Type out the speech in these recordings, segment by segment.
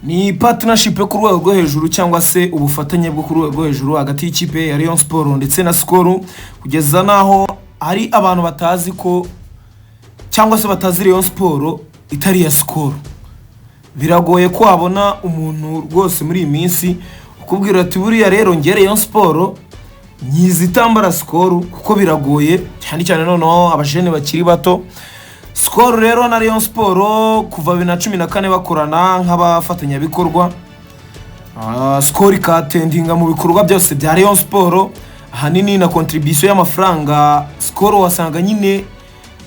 Ni partnership yo ku rwego rwo hejuru cyangwa se ubufatanye bwo ku rwego rwo hejuru hagati y'ikipe ya Rayon Sport ndetse na Skol, kugeza n'aho hari abantu batazi ko cyangwa se batazi Rayon Sport itari iya Skol. Biragoye ko wabona umuntu rwose muri iyi minsi ukubwira ati: "Buriya rero njye Rayon Sport nyizi itambara Skol," kuko biragoye cyane cyane noneho abajene bakiri bato. Skol rero na Rayon Sport kuva 2014 bakorana nk'abafatanyabikorwa. Skol ikattendinga mu bikorwa byose bya Rayon Sport, ahanini na contribution y'amafaranga Skol wasanga nyine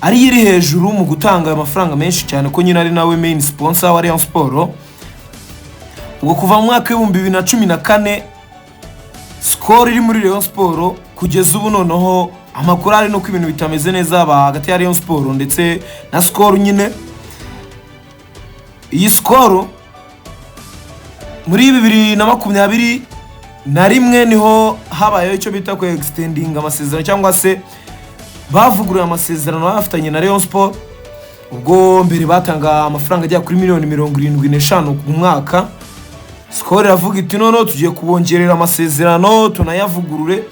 ari iri hejuru mu gutanga ayo mafaranga menshi cyane, ko nyine ari nawe main sponsor wa Rayon Sport. Ubwo kuva mu mwaka w'2014 Skol iri muri Rayon Sport, kugeza ubu noneho amakuru ari nuko ibintu bitameze neza hagati ya Rayon Sport ndetse na Skol. Nyine iyi Skol muri 2021 niho habayeho icyo bita ku extending amasezerano cyangwa se bavuguruye amasezerano bafitanye na Rayon Sport. Ubwo mbere batanga amafaranga agera kuri miliyoni 75 ku mwaka. Skol iravuga iti: "Noneho tugiye kubongerera amasezerano, tunayavugurure,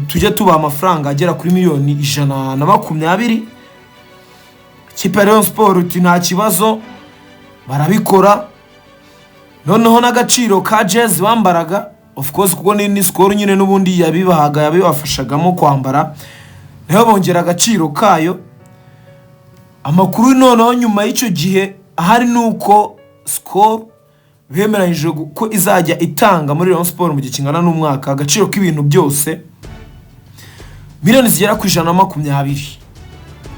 tujye tubaha amafaranga agera kuri miliyoni 120." Ikipe ya Rayon Sport iti: "Nta kibazo." Barabikora. Noneho n'agaciro ka jezi bambaraga, of course kuko ni Skol nyine n'ubundi yabibahaga, yabibafashagamo kwambara, nayo bongera agaciro kayo. Amakuru noneho nyuma y'icyo gihe ahari ni uko Skol bemeranyije ko izajya itanga muri Rayon Sport mu gihe kingana n'umwaka agaciro k'ibintu byose miliyoni zigera ku 120,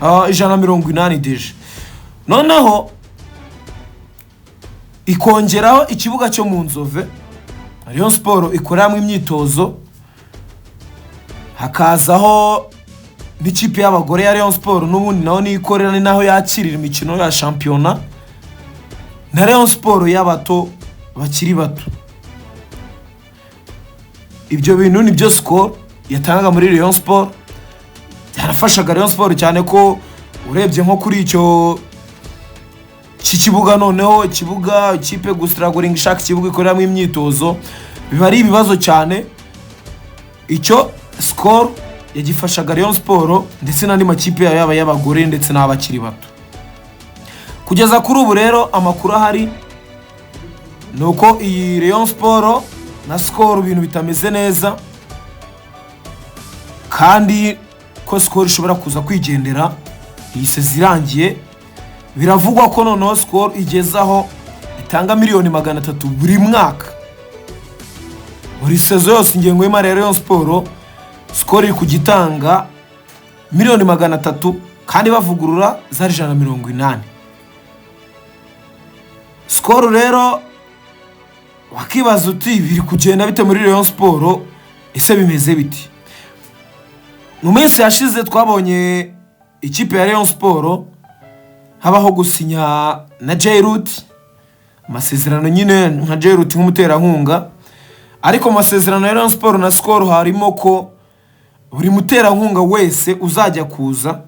180 déjà. Noneho ikongeraho ikibuga cyo mu Nzove Rayon Sport ikoreramo imyitozo, hakazaho n'ikipe y'abagore ya Rayon Sport n'ubundi naho niyo ikorera, ni naho yakirira imikino ya shampiyona, na Rayon Sport y'abato bakiri bato. Ibyo bintu ni byo Skol yatangaga muri Rayon Sport, byarafashaga Rayon Sport cyane ko urebye nko kuri icyo kibuga, noneho ikibuga ikipe gustrugglinga ishaka ikibuga ikoreramo imyitozo biba ari ibibazo cyane. Icyo Skol yagifashaga Rayon Sport ndetse n'andi makipe yayo, yaba ay'abagore ndetse n'abakiri bato. Kugeza kuri ubu rero amakuru ahari ni uko iyi Rayon Sport na Skol ibintu bitameze neza, kandi ko Skol ishobora kuza kwigendera iyi saison irangiye. Biravugwa ko noneho Skol igeze aho itanga miliyoni 300 buri mwaka, buri saison yose. Ingengo y'imari ya Rayon Sport, Skol iri kujya itanga miliyoni 300, kandi bavugurura zari 180. Skol rero wakibaza uti: "Biri kugenda bite muri Rayon Sport? Ese bimeze biti?" Mu minsi yashize twabonye ikipe ya Rayon Sport habaho gusinya na Jayrut amasezerano, nyine nka Jayrut nk'umuterankunga. Ariko mu masezerano ya Rayon Sport na Skol harimo ko buri muterankunga wese uzajya kuza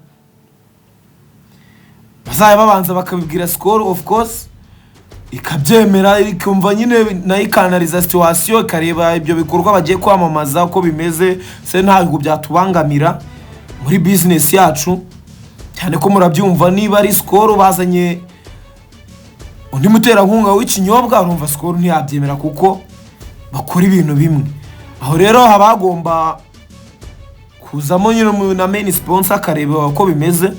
bazajya babanza bakabibwira Skol, of course ikabyemera, ikumva nyine nayo ikanalyza situation, ikareba ibyo bikorwa bagiye kwamamaza uko bimeze, se ntabwo byatubangamira muri business yacu, cyane ko murabyumva, niba ari Skol bazanye undi muterankunga w'ikinyobwa, urumva Skol ntiyabyemera kuko bakora ibintu bimwe. Aho rero haba hagomba kuzamo nyine na main sponsor akareba uko bimeze.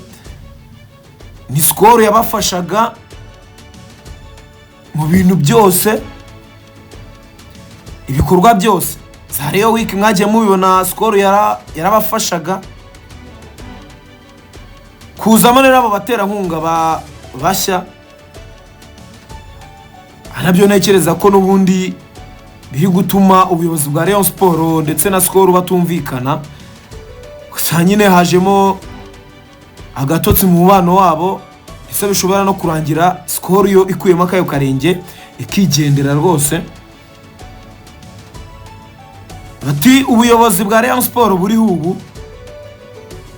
Ni Skol yabafashaga mu bintu byose, ibikorwa byose za Rayon Week mwagiye mubibona, Skol yarabafashaga. Kuzamo rero abo baterankunga bashya nabyo ntekereza ko n'ubundi biri gutuma ubuyobozi bwa Rayon Sport ndetse na Skol batumvikana. Gusa nyine hajemo agatotsi mu mubano wabo, ese bishobora no kurangira Skol yo ikuyemo akayo karenge ikigendera rwose. Bati ubuyobozi bwa Rayon Sport buriho ubu,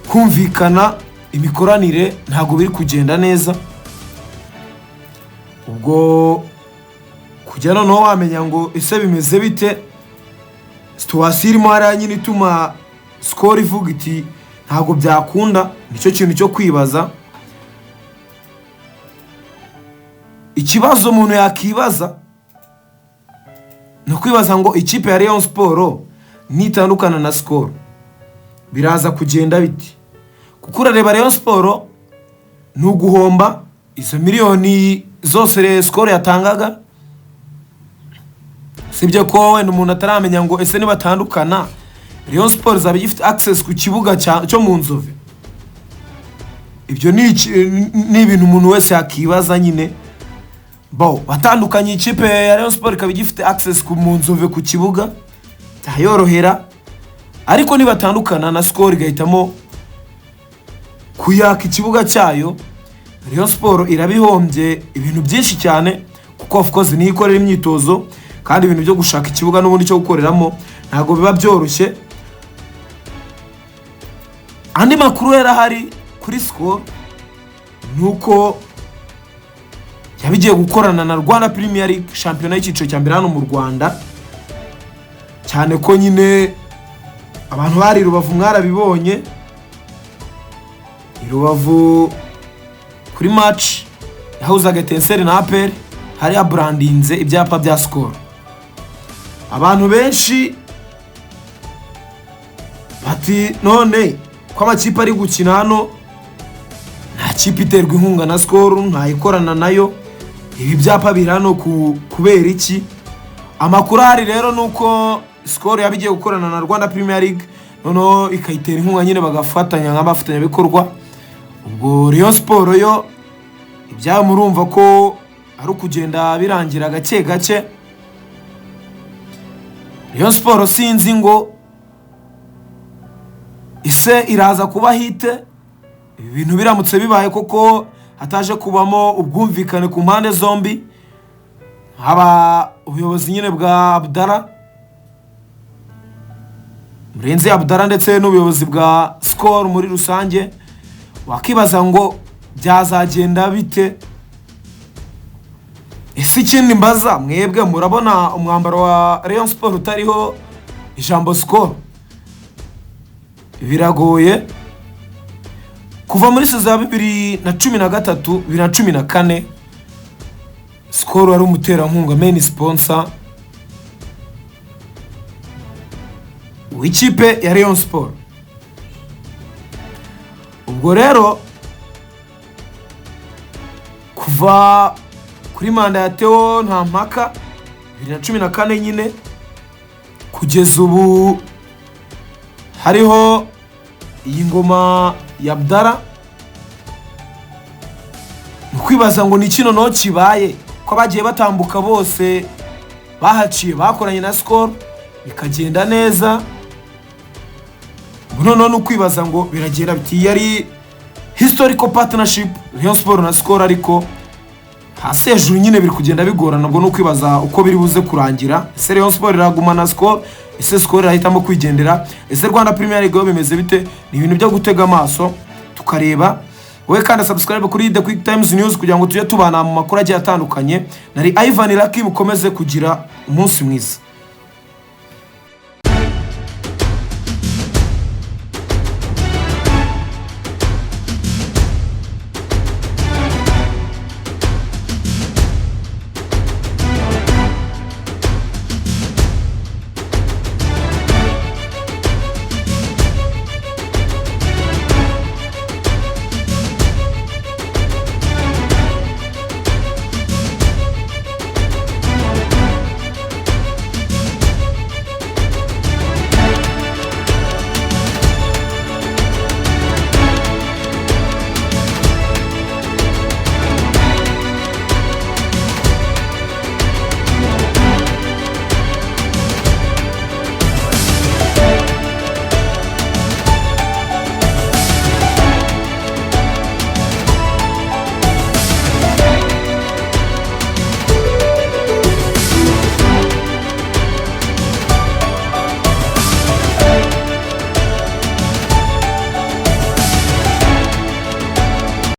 kumvikana, imikoranire ntabwo biri kugenda neza. Ubwo kuri Kujya noneho wamenya ngo ese bimeze bite, situation irimo hariya nyine ituma Skol ivuga iti ntabwo byakunda, nicyo kintu cyo kwibaza. Ikibazo umuntu yakibaza ni ukwibaza ngo ikipe ya Rayon Sport nitandukana na Skol biraza kugenda biti? Kuko urareba Rayon Sport ni uguhomba izo miliyoni zose Skol yatangaga. Sibyo ko wenda umuntu ataramenya ngo ese nibatandukana Rayon Sport izaba igifite access ku kibuga cyo mu Nzove. Ibyo ni ibintu umuntu wese yakibaza nyine. Bo batandukanye, ikipe ya Rayon Sport ikaba igifite access ku mu Nzove ku kibuga, byayorohera. Ariko nibatandukana na Skol igahitamo kuyaka ikibuga cyayo, Rayon Sport irabihombye ibintu byinshi cyane, kuko of course niyo ikorera imyitozo, kandi ibintu byo gushaka ikibuga n'ubundi cyo gukoreramo ntabwo biba byoroshye. Andi makuru yarahari kuri Skol ni uko yabigiye gukorana na Rwanda Premier League, shampiyona y'icyiciro cya mbere hano mu Rwanda, cyane ko nyine abantu bari i Rubavu mwarabibonye, i Rubavu kuri match yahuzaga Etincelles na APR hari habrandinze ibyapa bya Skol. Abantu benshi bati none ko amakipe ari gukina hano nta kipe iterwa inkunga na Skol, ntayikorana nayo, ibi byapa biri hano kubera iki? Amakuru ahari rero ni uko Skol yaba igiye gukorana na Rwanda Premier League, noneho ikayitera inkunga nyine, bagafatanya nk'abafatanyabikorwa. Ubwo Rayon Sport yo ibyabo murumva ko ari ukugenda birangira gake gake. Rayon Sport sinzi ngo ise iraza kuba hite ibi bintu biramutse bibaye koko hataje kubamo ubwumvikane ku mpande zombi, haba ubuyobozi nyine bwa Abdallah Murenzi Abdallah ndetse n'ubuyobozi bwa Skol muri rusange, wakibaza ngo byazagenda bite? Ese ikindi mbaza mwebwe, murabona umwambaro wa Rayon Sport utariho ijambo Skol? Biragoye. Kuva muri saison ya 2013, 2014, Skol wari umuterankunga, main sponsor w'ikipe ya Rayon Sport. Ubwo rero kuva kuri manda ya Theo Ntampaka 2014 nyine kugeza ubu hariho iyi ngoma ya Abdallah, ni ukwibaza ngo ni kino no kibaye ko bagiye batambuka bose bahaciye bakoranye na Skol bikagenda neza. Ubu noneho ni ukwibaza ngo biragenda biti yari historical partnership Rayon Sport na Skol, ariko hasi hejuru nyine biri kugenda bigorana. Ubwo ni ukwibaza uko biri buze kurangira. Ese Rayon Sport iragumana Skol? Ese Skol irahitamo kwigendera? Ese Rwanda Premier League yo bimeze bite? Ni ibintu byo gutega amaso tukareba. Wowe kandi subscribe kuri The Quick Times News kugira ngo tujye tubana mu makuru agiye atandukanye. Nari Ivan Lucky, mukomeze kugira umunsi mwiza.